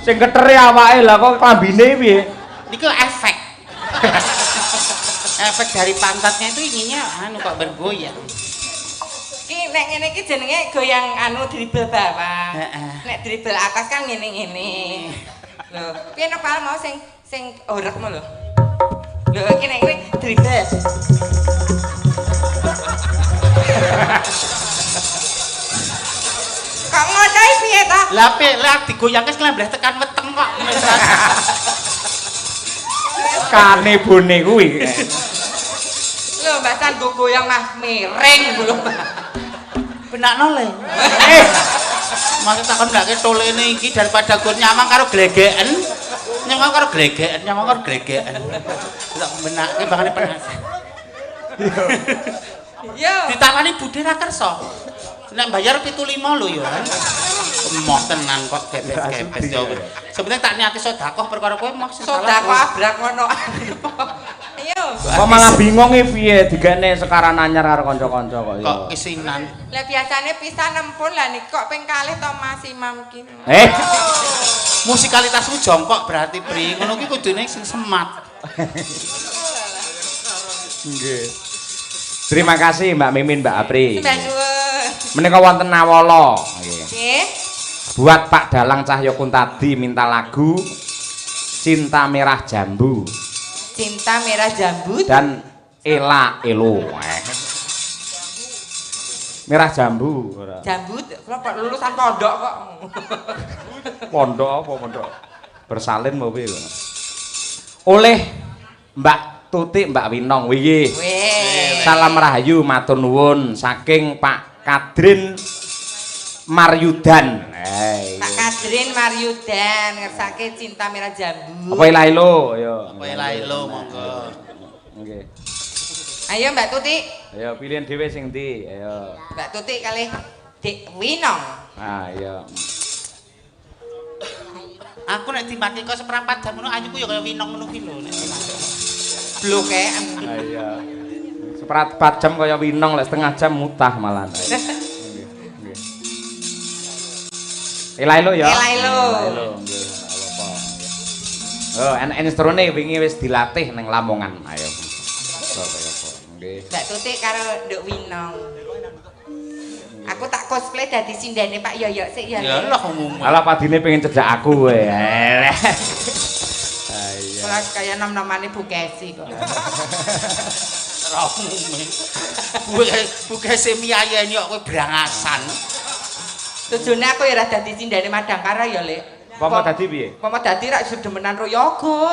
Sing ketere awake lah kok klambine piye? Niku efek. Efek dari pantatnya itu ininya anu kok bergoyang. Ki nek ngene iki jenenge goyang anu dribble bawah. Heeh. Nek dribble atas kan ngene-ngene. Lho, piye nek pal mau sing sing orek mau lho. Lho iki nek ngene dribble. Kok ngono iki piye ta? Lah piye lah digoyangke nglembleh tekan weteng kok. Kane bone kuwi. Lho, Mbak San go goyang mah miring lho, Mbak. Benakno le. Eh, Maksud takon ndake tolene iki daripada gur nyamang karo glegeken. Nyamang karo glegeken, nyamang karo glegeken. Tak benake bakane penasaran. Yo. Ditawani budhe ra kersa. Nek bayar 75 lho ya. Emoh tenan kok gepes-gepes ya. Sebenarnya tak niati sedekah perkara kowe emoh Sedekah abrak ngono. Ayo. Kok malah bingung iki piye digene sekaran anyar karo kanca-kanca kok ya. Kok kisinan. Lah biasane pisan nempun lah niki kok ping kalih to Mas Imam ki. Eh, Musikalitasmu jongkok berarti Pri. Ngono ki kudune sing semat. Nggih. Terima kasih Mbak Mimin, Mbak Apri. Mbak nuwun. Menika wonten Nawala. Nggih. Nggih. Buat Pak Dalang Cahyo Kuntadi minta lagu Cinta Merah Jambu Cinta Merah Jambu dan Ela Elo. Merah Jambu ora. Jambu kula kok lulusan pondok kok. Pondok apa pondok? Bersalin apa piye kok? Oleh Mbak Tuti, Mbak Winong wingi. Weh. Salam rahayu matur nuwun saking Pak Kadrin Maryudan. Pak Kadrin Maryudan ngersake Cinta Merah Jambu. Apa Ela Elo? Ayo. Apa Ela Elo monggo. Nggih. Ayo Mbak Tuti. Ayo pilihan dhewe sing ndi? Ayo. Mbak Tuti kalih Dik Winong. Ah, iya. Aku nek dimati kok seperempat jam ngono ayuku ya kaya Winong ngono ki lho nek dimati. Blokean. Ah, iya. Seperempat jam kaya Winong lek setengah jam mutah malah. Nggih. Nggih. Ela Elo ya. Ela Elo. Ela Elo nggih, ora apa-apa. Oh, enek instrune wingi wis dilatih ning Lamongan. Ayo. Kaya apa? Nggih. Mbak Tuti karo Nduk Winong. Aku tak cosplay dadi sindene Pak Yoyok sik ya. Ya lah umum. Alah padine pengen cedak aku kowe. Ah iya. Kula kaya nom-nomane Bu Kesi kok. Ora umume. Bu Kesi miyayeni kok kowe brangasan. Tujune aku ya ora dadi sindene Madangkara ya, Lek. Pomo dadi piye? Pomo dadi rak iso demenan Royoga.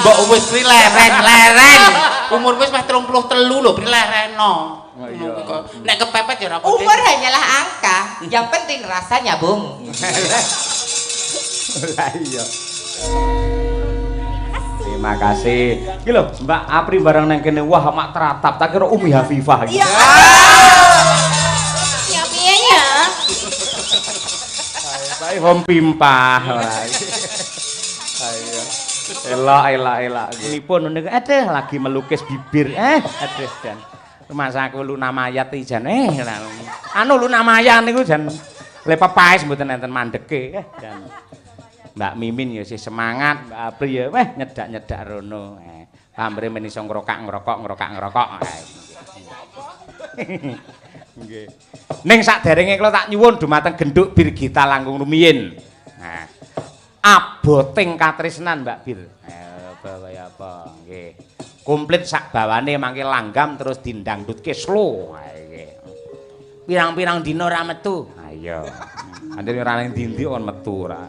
Mbok wis pri leren-leren. Umur wis meh 33 lho, pri lereno. Oh, iya. Nek kepepet ya ora apa-apa. Umur hanyalah angka, yang penting rasanya, Bung. Lah iya. Terima kasih. Iki lho, Mbak Apri bareng nang kene wah mak teratap tak kira Umi Hafifah iki. Iya. Ya piye ya? Bae hom pimpah. Ayo. Elok elok elok. Nipun niku aduh lagi melukis bibir. Aduh jan. Rumah aku Luna Maya iki jan anu Luna Maya niku jan le pepaes mboten enten mandeke jan. Mbak Mimin ya sih semangat, Mbak Apri ya weh nyedak-nyedak rono. Pamre men iso ngrokak-ngrokok ngrokak-ngrokok. Nggih. Ning saderenge kula tak nyuwun dumateng genduk Birgita langkung rumiyin. Nah. Aboting katresnan Mbak Bir. Apa kaya apa nggih. Komplit sak bawane mangke langgam terus dindangdutke slow. Nggih. Pirang-pirang dina ora metu. Ha iya. Andene ora ning ndi-ndi kon metu ora.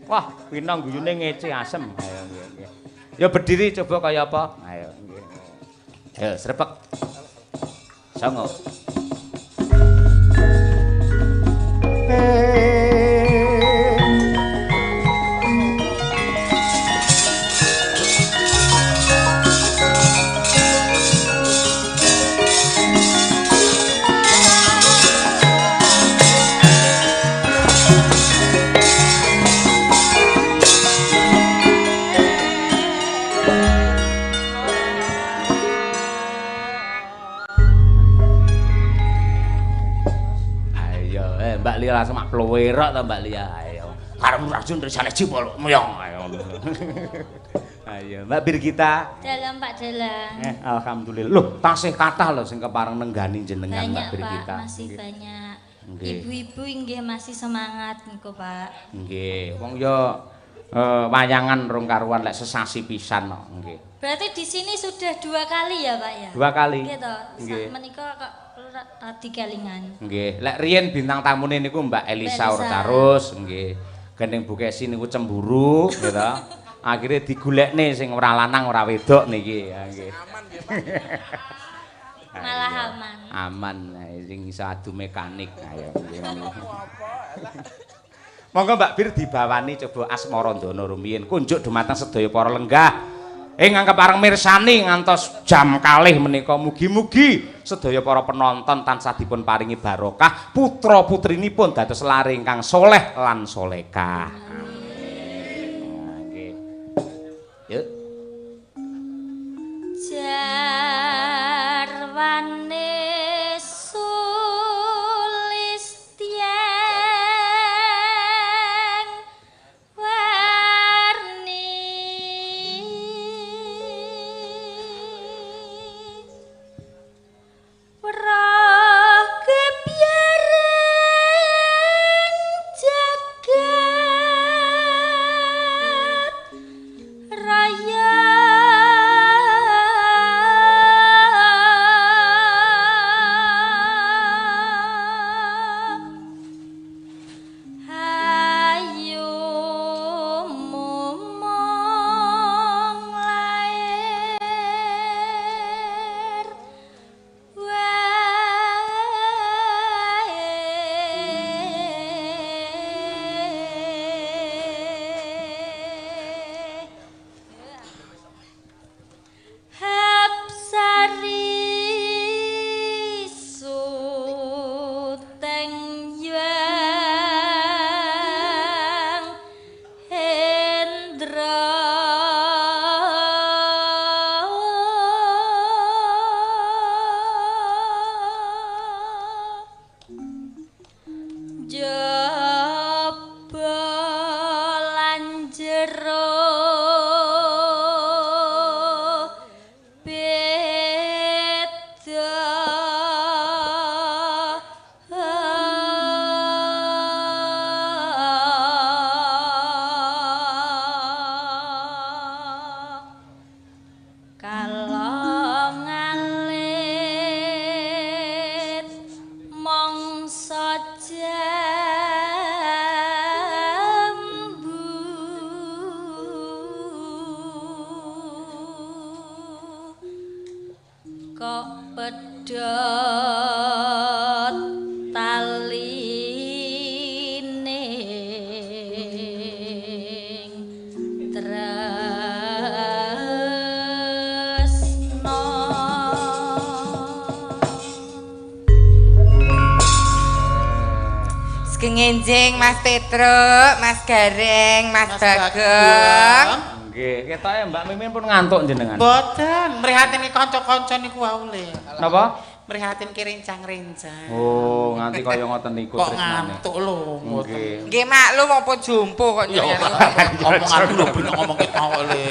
Wah, Winong guyune ngece asem. Ayo nggih nggih. Ya berdiri coba kaya apa? Ayo nggih. Ayo srepek. Songo. Luwerok ta Mbak Lia. Ayo. Karepmu rajun trisane jipol muyong. Ayo. Ayo, Mbak Birgita. Dalam Pak Dalang. Alhamdulillah. Loh, tasih kathah lho sing kepareng nenggani jenengan Mbak Banyak Pak, Birgita. masih banyak. Nggih. Ibu-ibu nggih masih semangat niku Pak. Nggih, wong ya wayangan rong karuan lek sesasi pisan kok nggih. Berarti di sini sudah 2 kali ya Pak ya? 2 kali. Nggih to. Nggih. Menika kok radi kelingan. Nggih, lek riyen bintang tamune niku Mbak Elisa Elisa. Orcarus, nggih. Gendeng Bu Kesi niku cemburu gitu. Akhirnya digolekne sing ora lanang ora wedok niki, ya nggih. Malah aman. Aman, sing iso adu mekanik ayo nggih. Monggo Mbak Bir dibawani coba Asmarandana rumiyin kunjuk dumateng sedaya para lenggah ingkang kepareng mirsani ngantos jam 2 menika. Mugi-mugi sedaya para penonton tansah dipun paringi barokah, putra-putrinipun dados lare ingkang soleh lan solekah. Amin. Nggih. Yuk. Jarwane sulistyang warni roh kebiaran jagat raya. Hayu mumung lair wae Hapsari suteng yang Hendra Jaba lan jero beda. Kalau ngalit mongso jambu kok pedhot taline tresno. Sugeng enjing Mas Petruk, Mas Gareng, Mas Bagong. Nggih, ketoke Mbak Mimin pun ngantuk jenengan. Mboten, mrihatine kanca-kanca niku wau le. Napa? Mrihatinke rencang-rencang. Oh, nganti kaya ngoten niku Kok tresnane. ngantuk lho, mboten. Nggih. Nggih maklum apa jumpo kok Ya jenengan. omonganku lho ben ngomong ketok le.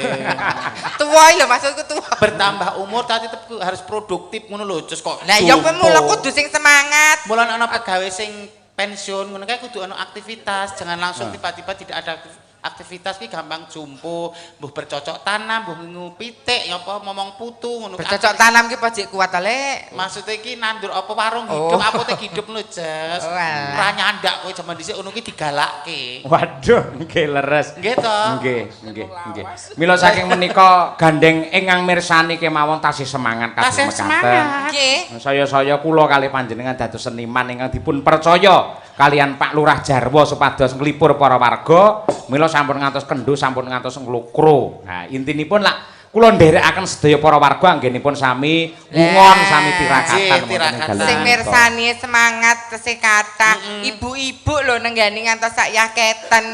Tuwa lho maksudku tuwa. Bertambah umur tapi tetep harus produktif ngono lho, Cus kok. Lah ya kowe jumpo. mula kudu sing semangat. Mulane ana pegawe sing pensiun ngono kae kudu ana aktivitas, jangan langsung tiba-tiba tidak ada aktivitas ki gampang jumpo, mbuh bercocok tanam, mbuh ngingu pitik, ya apa momong putu ngono. Bercocok tanam ki pojok kuat ta, Lek. Maksudnya ki nandur apa warung hidup, Oh. apotek hidup lho, Jes. Oh, alah. Ora nyandak kowe jaman dhisik ngono ki digalakke. Waduh, nggih leres. Nggih to? Nggih, nggih, nggih. Mila saking menika gandeng ingkang mirsani kemawon tasih semangat kados Tasih mekaten. semangat. Nggih. Saya-saya kula kalih panjenengan dados seniman ingkang dipun percaya kalian Pak Lurah Jarwo supados nglipur para warga. Mila sampun ngantos kendho, sampun ngantos nglukro. Nah, intinipun lak kula nderekaken sedaya para warga anggenipun sami wungon, sami tirakatan Nggih, wonten ing tirakatan. dalu Sing menika. mirsani semangat tesih kathah. Ibu-ibu lho nenggani ngantos sak yaketen.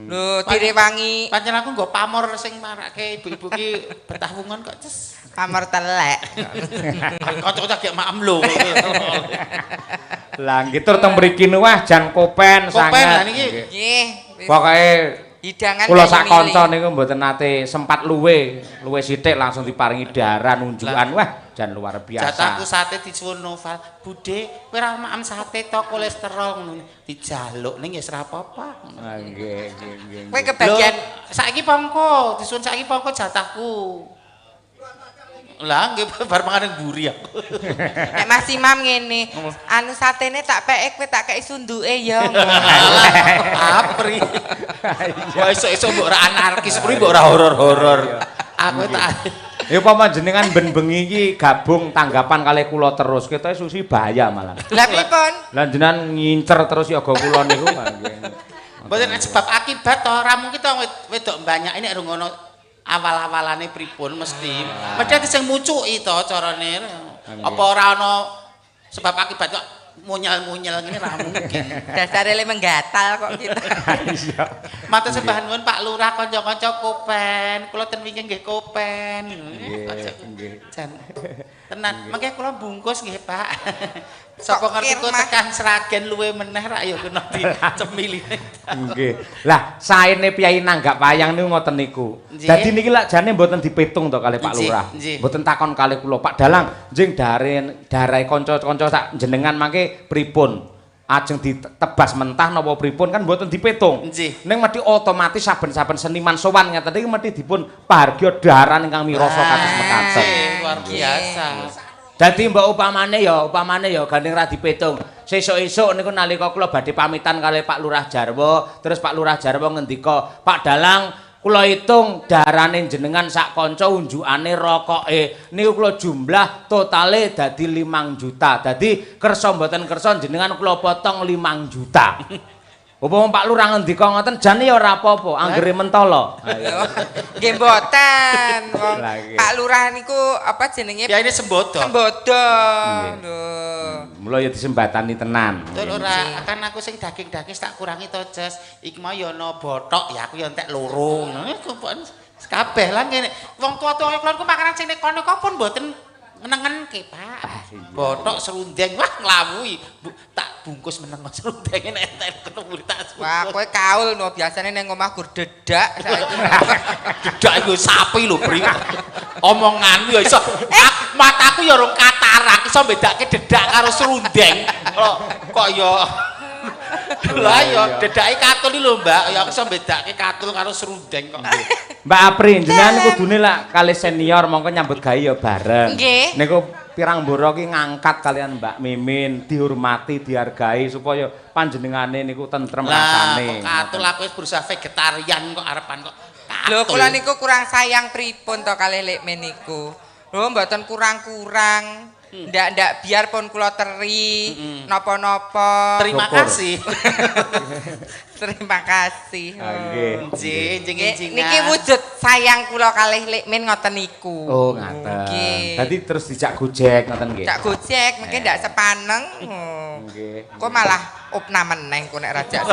Lho direwangi. Pancen aku nggo pamor sing marake ibu-ibu ki betah wungon kok, Ces. Pamor telek. Kanca-kanca gek maem lho. Lah nggih tur teng mriki niku wah jan kopen Kopen, sanget. lah niki. Nggih. Pokoke hidangan kula kayak sak kanca milih. niku mboten nate sempat luwe, luwe sithik langsung diparingi daharan unjukan. Wah, jan luar biasa. Jatahku sate disuwun Noval. Bude, kowe ora maem sate to kolesterol ngono. Dijaluk ning ya ora apa-apa. Ah, nggih, nggih, nggih. Kowe kebagian Lho, saiki pongko, disuwun saiki pongko jatahku. Lah nggih bar mangan ning mburi aku. Nek Mas Imam ngene, anu satene tak peke kowe tak kei sunduke ya. Apri. Wah esuk-esuk mbok ora anarkis, pri mbok ora horor-horor. Aku tak Ya upama jenengan ben bengi iki gabung tanggapan kalih kula terus, ketoke susi bahaya malah. Lah pripun? Lah jenengan ngincer terus yoga kula niku. Nggih. Mboten sebab akibat to, ora mungkin to wedok banyak ini nek ngono awal-awalane pripun mesti. Mesti ati sing mucuki to carane. Apa ora ana sebab akibat kok munyel-munyel ngene ra mungkin. Dasare le menggatal kok kita. Iya. Matur sembah nuwun Pak Lurah kanca-kanca kopen. Kula ten wingi nggih kopen. Nggih, nggih. Jan. Tenan, mengke kula bungkus nggih, Pak. Sapa ngerti kok kirmah. tekan Sragen luwe meneh rak ya kena dicemili. Nggih. Lah, saene piyai nanggap wayang niku ngoten niku. Nggih. Dadi niki lak jane mboten dipitung to kalih Pak Nggih, Lurah. nggih. Mboten takon kalih kula, Pak Dalang, njing dare darahe kanca-kanca sak jenengan mangke pripun? Ajeng ditebas mentah napa pripun kan mboten dipitung. Nggih. Ning mesti otomatis saben-saben seniman sowan ngeten iki mesti dipun pahargya daharan ingkang mirasa kados mekaten. Nggih, luar biasa. Dadi mbok upamane ya gandeng ra dipitung. Sesuk-esuk niku nalika kula badhe pamitan kalih Pak Lurah Jarwo, terus Pak Lurah Jarwo ngendika, "Pak Dalang, kula hitung darane jenengan sak kanca unjukane rokoke niku kula jumlah totale dadi 5 juta. Dadi kersa mboten kersa jenengan kula potong 5 juta." Upama Pak Lurah ngendika ngoten jane ya ora apa-apa, anggere mentolo. Lho, nggih mboten. Wong Lah, nggih. Pak Lurah niku apa jenenge? Ya ini sembodo. Sembodo. Nggih. Lho. Mula ya disembatani tenan. Betul ora, kan aku sing daging-daging tak kurangi to, Jes. Iki mau ya ana bothok ya aku ya entek loro. Ngono iku pun kabeh lah ngene. Wong tua-tua kula niku makanan sing nek kono kok pun mboten ngenengenke, Pak. Ah, iya. Bothok serundeng wah nglawuhi. Tak bungkus meneng serundenge nek entek ketemu tak Wah, bungkus. kowe kaul no biasane ning omah gur dedak saiki. Dedak iku sapi lho, Bri. Omonganmu ya iso. Mataku ya rong katarak iso bedake dedak karo serundeng. Kok kok ya Lah ya dedake katul iki lho, Mbak. Ya aku iso bedake katul karo serundeng kok. Mbak Apri, jenengan kudune lak kalih senior mongko nyambut gawe ya bareng. Nggih. Niku pirang mboro ki ngangkat kalian Mbak Mimin, dihormati, dihargai supaya panjenengane niku tentrem Lah, rasane. kok katul aku wis berusaha vegetarian kok arepan kok. Lho Katul. kula niku kurang sayang pripun to kalih Lek Men niku. Lho mboten kurang-kurang. Ndak-ndak biar pun kula teri, napa-napa. Terima Syukur. kasih. Terima kasih. Ah, nggih. Nggih, Nggih, njing-njingan. niki wujud sayang kula kalih Lek Min ngoten niku. Oh, ngaten. Nggih. Dadi terus dijak gojek ngoten nggih. Ndak gojek, mungkin ndak sepaneng. Oh. Nggih. Kok malah opnam meneh kok nek rajak.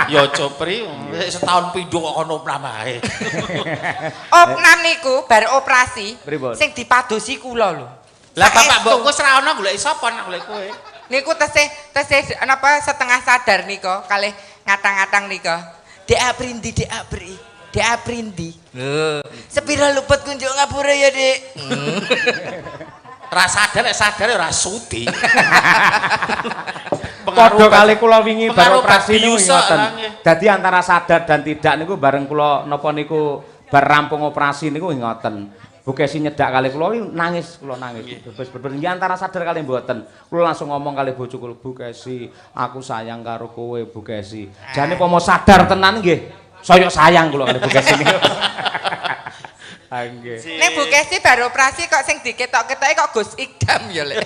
Ya aja Pri, setahun pindho kok kono opnam ae. Opnam niku bar operasi Pripun? sing dipadosi kula lho. Lah bapak Saestu. mbokku wis ra ono goleki sapa nek golek kowe. Niku tesih tesih napa setengah sadar nika kalih ngatang-ngatang nika. Dek Aprindi, Dek Apri. Dek Aprindi. Lho, sepira luput kunjuk ngapura ya, Dek? Ra sadar nek sadar ya ora sudi. Padha kali kula wingi bar pengaruh operasi niku biusa ngoten. lah, nggih. Dadi antara sadar dan tidak niku bareng kula napa niku bar rampung operasi niku ngoten. Bu Kesi nyedak kali kula wingi nangis, kula nangis. Bebas beber nggih antara sadar kali mboten. Kula langsung ngomong kali bojo kula, Bu Kesi, aku sayang karo kowe Bu Kesi. Jane pomo sadar tenan nggih. Saya sayang kula kali Bu Kesi niku. Ah, nggih. Nek Bu Kesi bar operasi kok sing diketok-ketoke kok Gus Iqdam ya, Lek.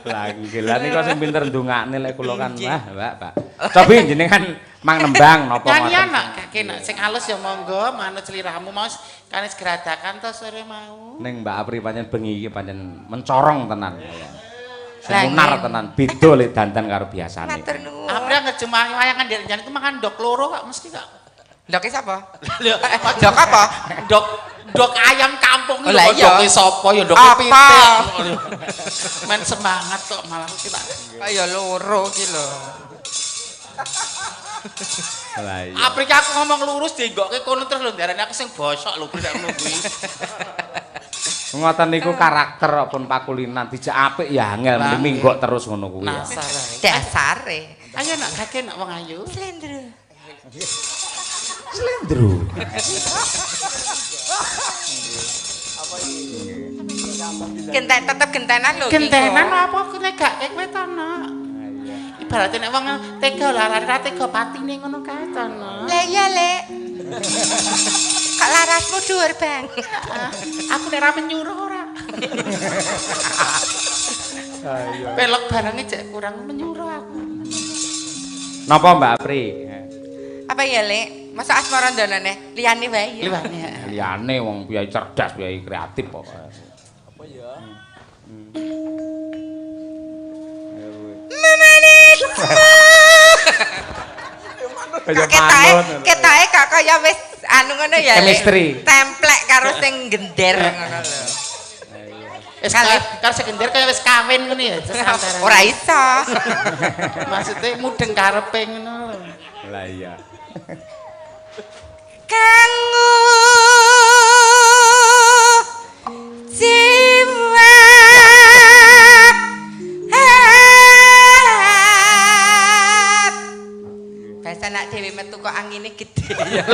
Lah nggih, lah niku sing pinter ndongakne lek kula kan wah, Mbak, Pak. Cobi jenengan mang nembang napa Nyanyian ngoten. nak kake nak sing alus ya monggo manut sliramu mau kanis geradakan to sore mau. Ning Mbak Apri pancen bengi iki pancen mencorong tenan. Lah, Sumunar nggih. tenan, beda le dandan karo biasane. Matur nuwun. Apri ngejemah wayangan ndek jan iku mangan ndok loro kok mesti kok. Ndoke sapa? Lho, Ndok apa? Ndok Ndok ayam kampung iki Lah lho iya. ndoke sapa ya ndoke Apa? pitik. Men semangat kok malah kita. Kaya loro ki lho. Lah iya. Aprika aku ngomong lurus dinggokke kono terus lho ndarani aku sing bosok lho nek ngono kuwi. Ngoten niku karakter pun pakulinan dijak apik ya angel Lah, mending minggok terus ngono kuwi ya. Nasar ae. Dasare. Ayo nak gage nak wong ayu. Slendro. Slendro. Genten tetep gentenan lho. Kiko. Gentenan apa aku nek gak kowe to nak. Ibaratnya nek wong tega larane ra tega patine ngono kae to nak. Lah iya, Lek. Kok larasmu dhuwur, Bang. Aku nek ra menyuruh ora. Pelek barange jek kurang menyuruh aku. Napa Mbak Apri? Apa ya, Lek? Masa asmara ndonane liyane wae ya. Liwane. Liyane wong piyayi cerdas, piyayi kreatif kok. Apa ya? Kok ketoke ketoke kok kaya wis anu ngono ya, Lek. Chemistry. Templek karo sing gender ngono lho. Wis karo sing gender kaya wis kawin ngono ya. Ora iso. Maksudnya mudeng karepe ngono lho. Lah iya. Kanggo jiwa Biasa nak dhewe metu kok angine gede ya.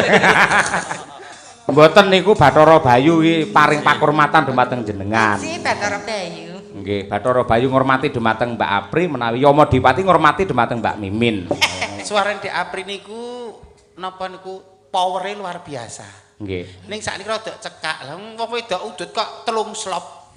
Mboten niku Bathara Bayu iki paring pakurmatan dumateng jenengan. Si Bathara Bayu. Nggih, Bathara Bayu ngurmati dumateng Mbak Apri menawi Yama Dipati ngurmati dumateng Mbak Mimin. Suarane Dek Apri niku napa niku powere luar biasa. Nggih. Ning sakniki rada cekak. Lah wong wedok udut kok telung slop.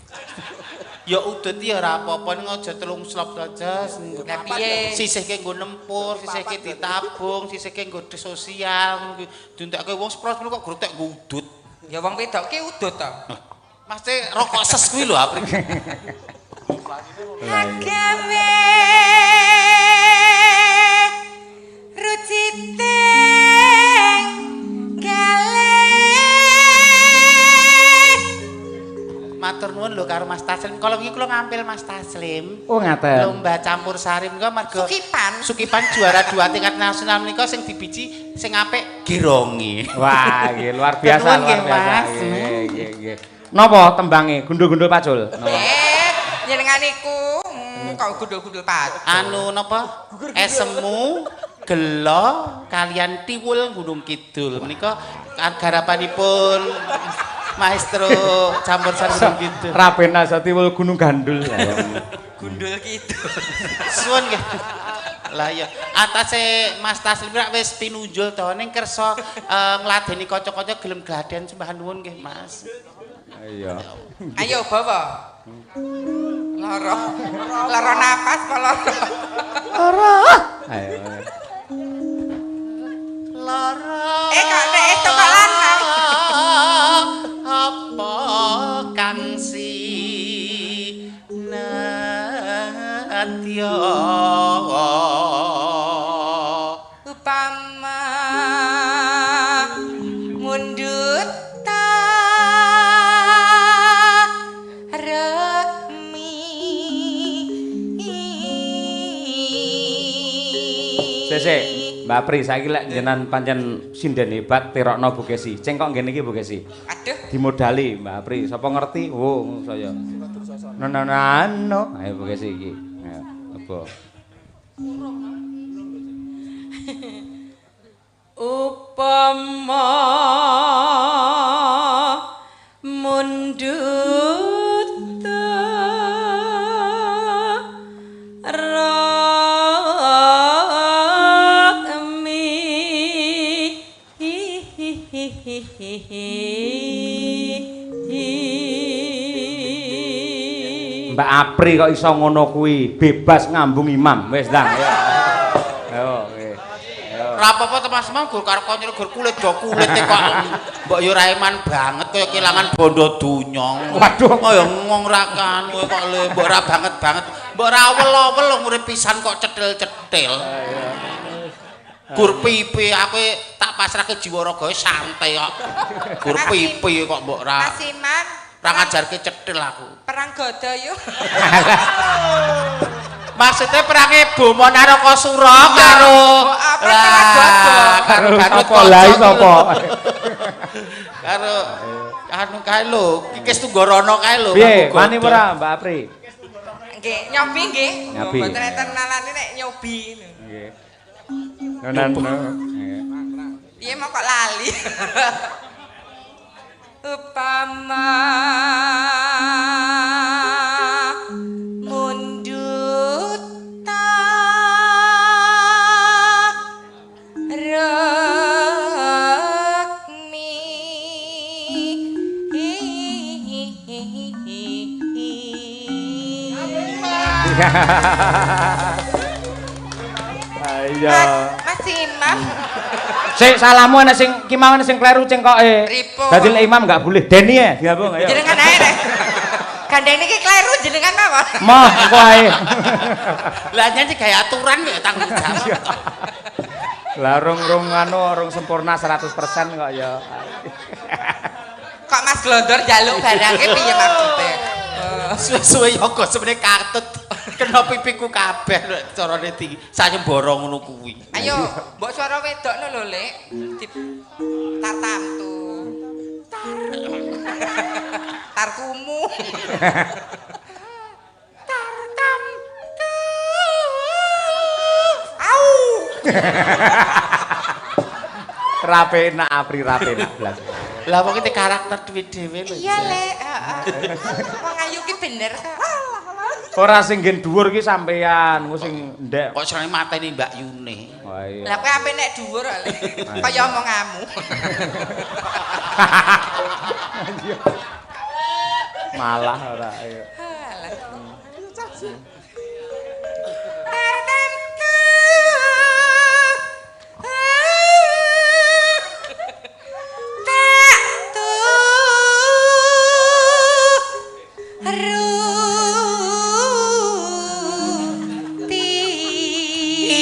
Ya udut ya ora apa-apa ning aja telung slop to, Jas. Lah piye? Sisihke nggo nempur, sisihke ditabung, sisihke nggo sosial ngono kuwi. Dientekke wong sepro kok grotek nggo udut. Ya wong wedok ki udut to. Mesti rokok ses kuwi lho Apri. Agawe ruciting galih. Matur nuwun lho karo Mas Taslim. Kalau wingi kula ngampil Mas Taslim. Oh ngaten. Lomba campur sari menika marga Sukipan. Sukipan juara 2 tingkat nasional menika sing dibiji sing apik geronge. Wah, nggih luar biasa, Nuwun luar nggih, biasa. Mas. Nggih, nggih, nggih. Napa tembange gundul-gundul pacul? Napa? Jenengan niku kok gundul-gundul pacul. Anu napa? Esemu gelo kalian tiwul Gunung Kidul menika garapanipun Maestro campur sari Gunung Kidul. Rabena Satiwul Gunung Gandul. Gundul kidul. Suwun nggih. Lah iya, atase Mas Taslim rak wis pinunjul to ning kersa ngladeni kanca-kanca gelem gladen sembah nuwun nggih Mas. Iya. Ayo bawa. Loro. Loro napas apa loro? Ayo. Lara. Kok nek itu kok lanang? Apa kang si nadya Upama mundut rekmi. Sik, Mbak Pri saiki lek jenengan pancen sinden hebat tirokno Bu Kesi. Ceng kok ngene iki Bu Kesi. Aduh, Dimodali Mbak Pri, sapa ngerti? Oh, saya. No no no. Ayo Bu Kesi iki. Ayo, apa? Upama mundut rami. Mbak Apri kok iso ngono kuwi, bebas ngambung imam. Wis ndang ya. Ayo, nggih. Ayo. Ora apa-apa to Mas Mang, gur karo kanca gur kulit do kulite kok. Mbok yo ra eman banget kaya kelangan bondo donya. Waduh. Kaya ngomong ra kan kowe kok le mbok ra banget banget. Mbok ra awel-awel urip pisan kok cetil-cetil. Gur pipi aku tak pasrahke jiwa ragae santai kok. Gur pipi kok mbok ra. Mas Imam ra ngajarke cethil aku. Perang godo yo. Maksudnya perange Boma Narakasura karo apa perang godo? Karo sapa lah sapa? Karo anu kae lho, Kikis Tunggorana kae lho. Piye, wani ora Mbak Apri? Nggih, nyobi nggih. Mboten enten nalane nek nyobi. Nggih. Nonan. Piye mau kok lali. Upama mundut rukmi. Ayo. Mas Imam. Sik salahmu ana sing ki mau ana sing kleru cengkoke. Dadi lek imam enggak boleh Deni ya digabung ayo. Jenengan ae rek. Gandeng niki kleru jenengan mawon. Moh engko ae. Lah nyanyi gawe aturan kok tanggung jawab. Lah rong-rong anu rong sempurna 100% kok ya. Kok Mas Glondor njaluk barange piye maksude? Suwe-suwe yoga semene katut kena pipiku kabeh nek carane di sayembara ngono kuwi. Ayo, mbok swara wedokno lho, Lek. Tatamtu. Tarkumu. Tartamtu. Au. Rapenak Apri rapenak blas. Lah wong iki karakter dhewe-dhewe lho. Iya, Lek, heeh. Wong ayu ki bener kok. Ora sing nggen dhuwur ki sampean, engko sing ndek. Kok senenge mateni Mbak Yune. Wah iya. Lah kowe ape nek dhuwur kok, Lek. Kaya omonganmu. Malah ora ayo.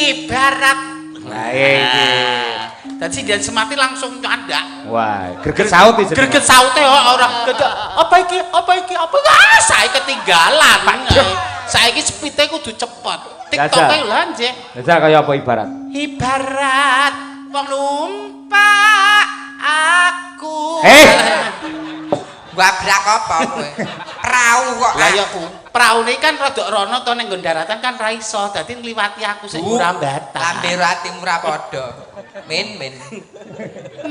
Ibarat. Lah iki. Dadi sinden semati langsung nyandak. Wah, greget saut iki. Greget saute ora. Apa iki? Apa iki? Apa? Ah, saiki ketinggalan. Saiki speede kudu cepet. TikToke lho nggih. Jajal kaya apa ibarat? Ibarat wong numpak aku. Eh. Wabrak apa kowe? Prau kok. Lah ya praune kan rada rono to ning nggon daratan kan ra iso, dadi ngliwati aku sing ora mbatang. Lambe ro atimu ra padha. Min min.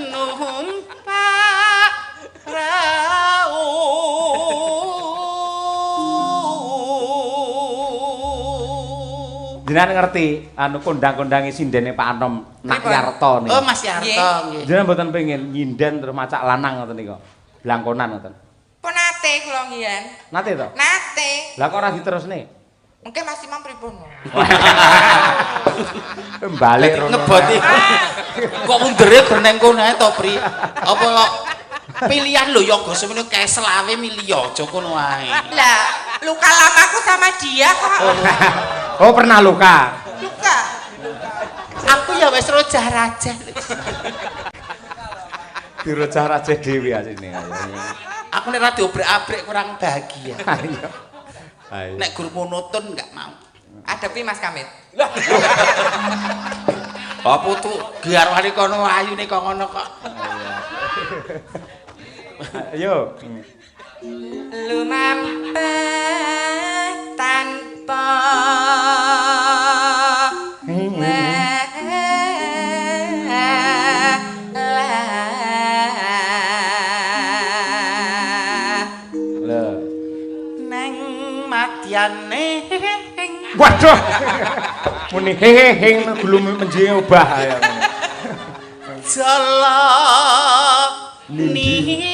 Numpak prau. Jenengan ngerti anu kondang-kondange sindene Pak Anom Nak Yarto niku. Oh Mas Yarto nggih. Jenengan mboten pengin nyinden terus macak lanang ngoten niku. Blangkonan ngoten. Pun nate kula ngiyen. Nate to? Nate. Lah kok ora diterusne? Mungkin Mas Imam pripun? Balik rono. Ngeboti. Kok mundere ber nang kono ae to, Pri? Apa kok pilihan lho yoga semene kae selawe milih aja kono ae. Lah, luka lamaku sama dia kok. Oh, pernah luka. Luka. Aku ya wis rojah-rajah. Dirojah-rajah dhewe asine. Aku nek ra diobrek-abrek kurang bahagia. Ayo. Ayo. Nek gur monoton enggak mau. Adepi Mas Kamit. Apa tuh garwane kono ayune kok ngono kok. Ayo. Lumampah tanpa Waduh. Muni hehehe gulung menjinge obah ayo. Jala niti.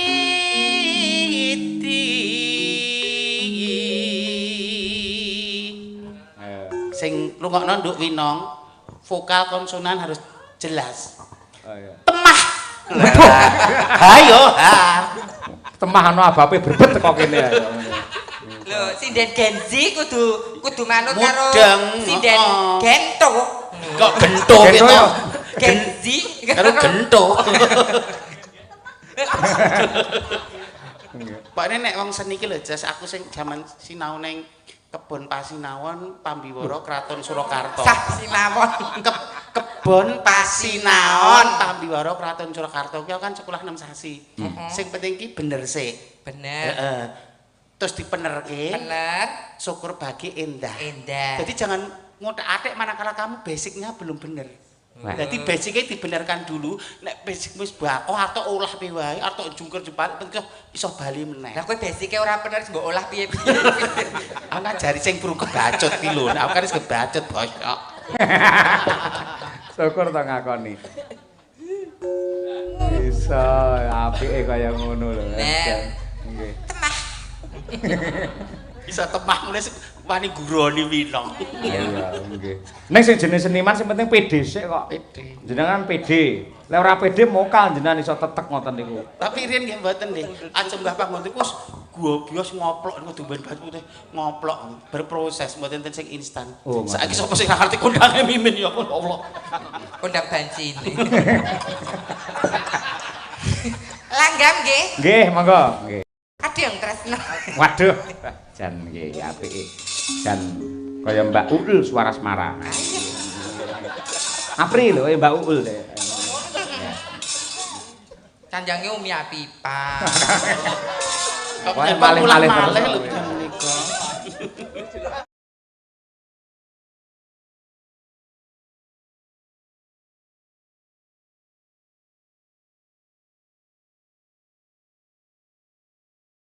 Sing rungokno Nduk Winong, vokal konsonan harus jelas. Temah. Hayo ha. Temah ana abape brebet teko kene ayo. Lho, sinden Gen Z kudu manut karo sinden gento. Kok gento piye to? Gen Z Karo gento. Pokoknya nek wong seni ki lho Jas, aku sing jaman sinau ning Kebon Pasinawon Pambiwara Kraton Surakarta. Sah sinawon. Kebon Pasinaon Pambiwara Kraton Surakarta kuwi kan sekolah 6 sasi. Sing penting ki bener sik. Bener. Heeh. Terus dipenerke, Bener. syukur bagi endah. Endah. Jadi jangan ngotak-atik manakala kamu basicnya belum bener. Wah. Jadi basicnya dibenarkan dulu, nek basic wis bakoh atau olah piye wae, atau jungkir jebalik penting iso bali meneh. Lah kowe basike ora bener mbok olah piye-piye. Aku ngajari sing burung kebacut ki lho, aku kan wis kebacut bosok. Syukur to ngakoni. Iso apike kaya ngono lho. Nek. Nggih. Temah. Iso temah mulai wani guroni winong. Iya, nggih. Ning sing jenenge seniman sing penting pede sik kok. Pede. Jenengan pede. Lek ora pede mokal jenengan iso tetek ngoten niku. Tapi riyen nggih mboten nggih. Aja mbah panggon niku wis gobios ngoplok niku dumben banyu putih ngoplok berproses mboten enten sing instan. Oh, ngoten. Saiki sapa sing ngerti kondange Mimin ya Allah. Kondang banci ini. Langgam nggih. Nggih, monggo. Nggih. Kadang tresno. Waduh. Jan nggih apike. Jan kaya Mbak Uul suara Semara. Apri lho Mbak Uul. Canjange Umi Apipa. Kok Wah, malih-malih malih terus. lho menika.